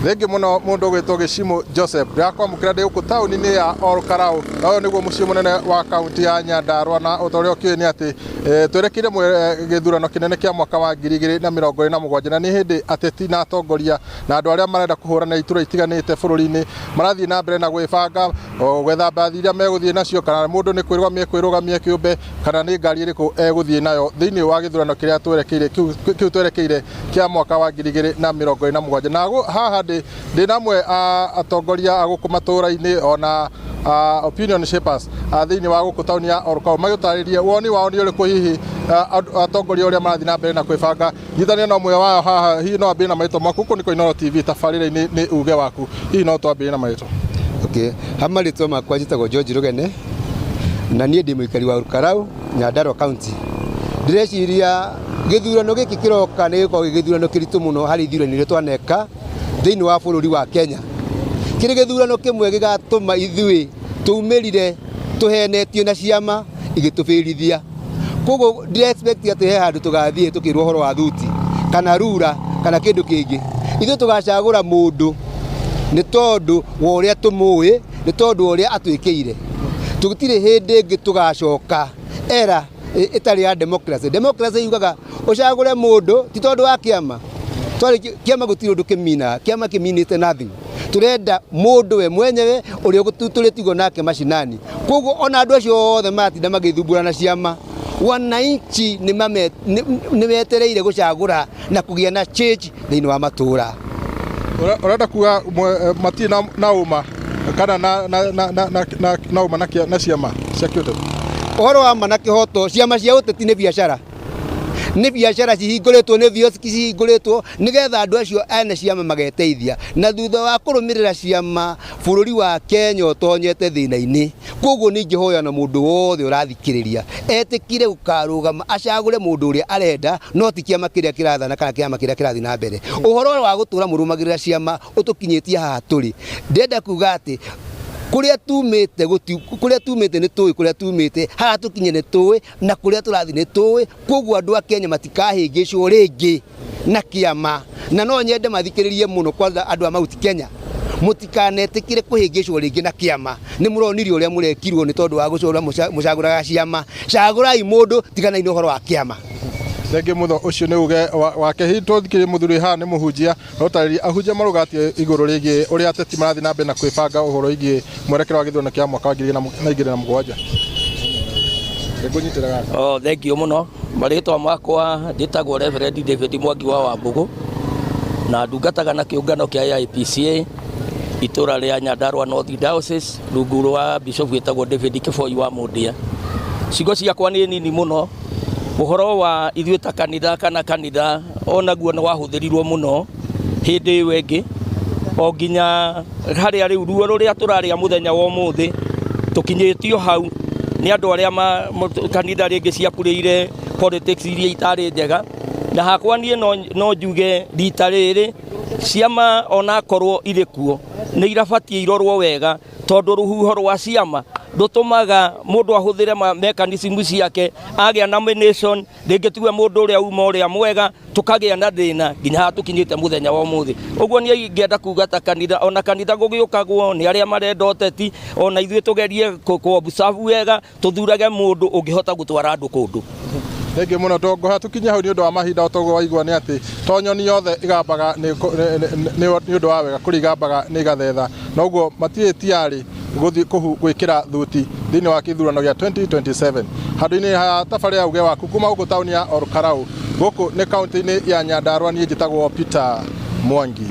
Thengiũ mũno mũndũ ũgwĩtwo Gĩcimũ Joseph. Ndĩrakwamũkĩra ndĩ gũkũ taũni-inĩ ya Ol Kalou, na ũyũ nĩguo mũciĩ mũnene wa kaunti ya Nyandarua, na ũta ũrĩa ũkĩũĩ nĩ atĩ twerekeire gĩthurano kĩnene kĩa mwaka wa 2027, na nĩ hĩndĩ ateti na atongoria na andũ arĩa marenda kũhũrana iturwa itiganĩte bũrũri-inĩ marathiĩ na mbere na gwĩbanga gwetha mbathi iria megũthiĩ nacio, kana mũndũ nĩ kwĩrũgamia ekwĩrũgamia kĩũmbe, kana nĩ ngari ĩrĩkũ egũthiĩ nayo thĩinĩ wa gĩthurano kĩrĩa twerekeire kĩu twerekeire kĩa mwaka wa 2027. Na haha ndĩ ndĩ na amwe a atongoria a gũkũ matũũra-inĩ ona opinion shapers thĩinĩ wa gũkũ taũni ya Ol Kalou magĩtarĩrie woni wao nĩ ũrĩkũ hihi atongoria ũrĩa marathiĩ na mbere na kwĩbanga. Nyitanĩra na ũmwe wao haha, hihi no ambĩrĩrie na marĩtwa maku. Gũkũ nĩ kwa Inooro TV, tabarĩra-inĩ nĩ uge waku, hihi no twambĩrĩrie na marĩtwa? Okay. Ha marĩtwa makwa njĩtagwo George Rũgene na niĩ ndĩ mũikari wa Ol Kalou, Nyandarua County. Ndĩreciria gĩthurano gĩkĩ kĩroka nĩ gĩgũkorwo gĩ gĩthurano kĩritũ mũno harĩ ithurano iria twaneka thĩinĩ wa bũrũri wa Kenya. Kĩrĩ gĩthurano kĩmwe gĩgatũma ithuĩ tũumĩrire tũhenetio na ciama igĩtũbĩrithia. Koguo ndira expect atĩ he handũ tũgathiĩ tũkĩrwo ũhoro wa thuti kana rura kana kĩndũ kĩngĩ. Ithuĩ tũgacagũra mũndũ nĩ tondũ wa ũrĩa tũmũĩ, nĩ tondũ wa ũrĩa atwĩkĩire. Tũtirĩ hĩndĩ ĩngĩ tũgacoka era ĩtarĩ ya democracy. Democracy yugaga ũcagũre mũndũ ti tondũ wa kĩama. Kĩama gũtirĩ ũndũ kĩminaga, kĩama kĩminĩte nothing. Tũrenda mũndũ we mwenyewe ũrĩa tũrĩtigwo nake macinani. Koguo ona andũ acio othe maratinda magĩthumbũra na ciama, wananchi nĩ metereire gũcagũra na kũgĩa na change thĩinĩ wa matũra. Ũrenda kuga matirĩ na ũma kana na ũma na ciama cia kĩũteti? Ũhoro wa ma na kĩhoto, ciama cia ũteti nĩ biacara. Nĩ biacara cihingũrĩtwo, nĩ bioski cihingũrĩtwo nĩgetha andũ acio ene ciama mageteithia. Na thutha wa kũrũmĩrĩra ciama, bũrũri wa Kenya ũtonyete thĩna-inĩ. Koguo nĩ ingĩhoya na mũndũ wothe ũrathikĩrĩria etĩkire gũkarũgama acagũre mũndũ ũrĩa arenda, no ti kĩama kĩrĩa kĩrathana kana kĩama kĩrĩa kĩrathiĩ na mbere. Ũhoro wa gũtũra mũrũmagĩrĩra ciama ũtũkinyĩtie haha tũrĩ. Ndĩrenda kuga atĩ kũrĩa tumĩte kũrĩa tumĩte nĩ tũĩ kũrĩa tumĩte, haha tũkinye nĩ tũĩ, na kũrĩa tũrathiĩ nĩ tũĩ. Koguo andũ a Kenya matikahĩngĩcwo rĩngĩ na kĩama, na no nyende mathikĩrĩrie mũno kwanza andũ a Mount Kenya, mũtikanetĩkĩre kũhĩngĩcwo rĩngĩ na kĩama. Nĩ mũronire ũrĩa mũrekirwo nĩ tondũ wa gũcũra mũcagũraga ciama. Cagũrai mũndũ, tiganai na ũhoro wa kĩama. Thengiũ mũno, ũcio nĩ uge wake. Hihi tũthikĩrĩrie mũthuri haha nĩ mũhunjia ũtarĩria ahunjia marũgatie igũrũ rĩgiĩ ũrĩa ateti marathiĩ na mbere na kwĩbanga ũhoro wĩgiĩ mwerekera wa gĩthurano kĩa mwaka wa 2027. Ngũnyitĩra gaka. Oh, thank you mũno. Marĩtwa makwa njĩtagwo Reverend David Mwangi wa Wambũgũ na ndungataga na kĩũngano kĩa AIPCA itũra rĩa Nyandarua North Diocese rungu rwa Bishop wĩtagwo David Kĩboi wa Mũndia. Ciugo ciakwa nĩ nini mũno. Ũhoro wa ithuĩ ta kanitha kana kanitha onaguo nĩ wahũthĩrirwo mũno hĩndĩ ĩyo ĩngĩ o nginya harĩa rĩu ruo rũrĩa tũrarĩa mũthenya wa ũmũthĩ tũkinyĩtio hau nĩ andũ arĩa kanitha rĩngĩ ciakurĩire politics iria itarĩ njega. Na hakwa niĩ no njuge rita rĩrĩ ciama onakorwo irĩ kuo nĩ irabatiĩ irorwo wega, tondũ rũhuho rwa ciama rũtũmaga mũndũ ahũthĩre mechanism ciake, agĩa nomination rĩngĩ tiwe mũndũ ũrĩa uma ũrĩa mwega, tũkagĩa na thĩna nginya haha tũkinyĩte mũthenya wa ũmũthĩ. Ũguo niĩ ingĩenda kuga ta kanitha, ona kanitha gũgĩũkagwo nĩ arĩa marenda ũteti, ona ithuĩ tũgerie kũ observe wega, tũthurage mũndũ ũngĩhota gũtwara andũ kũndũ. Thengiũ mũno tũngũha tũkinye hau nĩ ũndũ wa mahinda. O toguo waigua nĩ atĩ to nyoni yothe ĩgambaga nĩ ũndũ wa wega, kũrĩ igambaga nĩ igathetha, noguo matirĩ tiarĩ gũthiĩ gwĩkĩra thuti thĩinĩ wa kĩthurano gĩa 2027. Handũ-inĩ ha tabarĩra ya uge waku kuma gũkũ taũni ya Ol Kalou, gũkũ nĩ kaunti-inĩ ya Nyandarua, niĩ njĩtagwo Peter Mwangi.